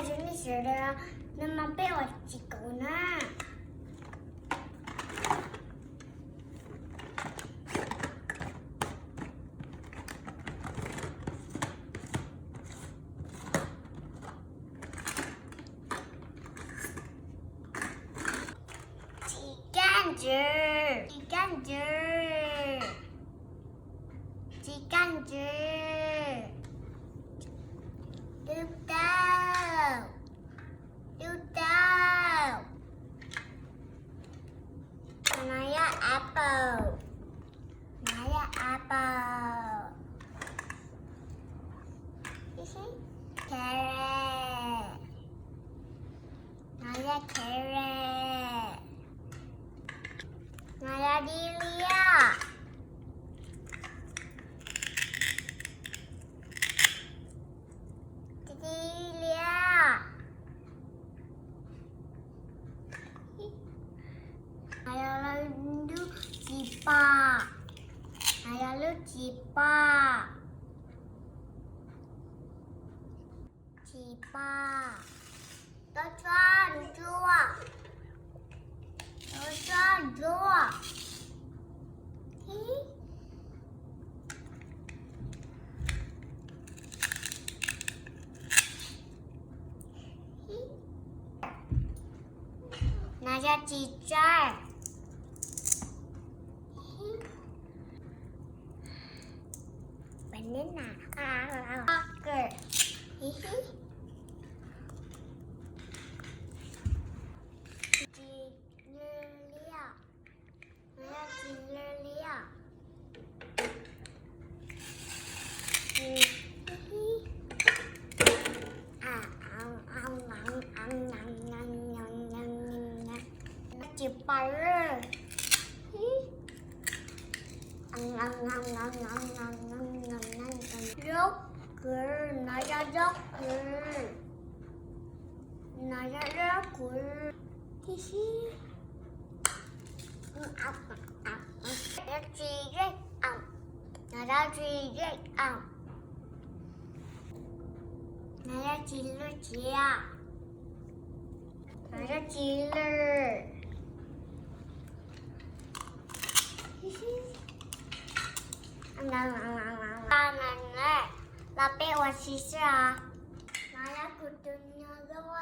Zoo nej sawv daws, hnub no peb ua txiv kaus na. Tsis kaj ntses, tsis kaj ntses, tsis kaj ntses. Dub taub, dub taub. No yog apple, no yog apple. Carrot, no yog carrot. No yog dib liab, dib liab. No yog lub txiv pom, no yog lub txiv pom, txiv pom. Tub tsob ntsuab, tub tsob ntsuab. No yog txiv tsawb, banana, apple. Txiv lwj liab, no yog txiv lwj liab. Txiv pom lwj, zaub kwv, no yog zaub kwv, no yog zaub kwv. No yog txiv zeb, no yog txiv zeb, no yog txiv lwj tsiab, no yog txiv lwj. Los peb ua si xwb os. No yog kuv tus nyuag zaub.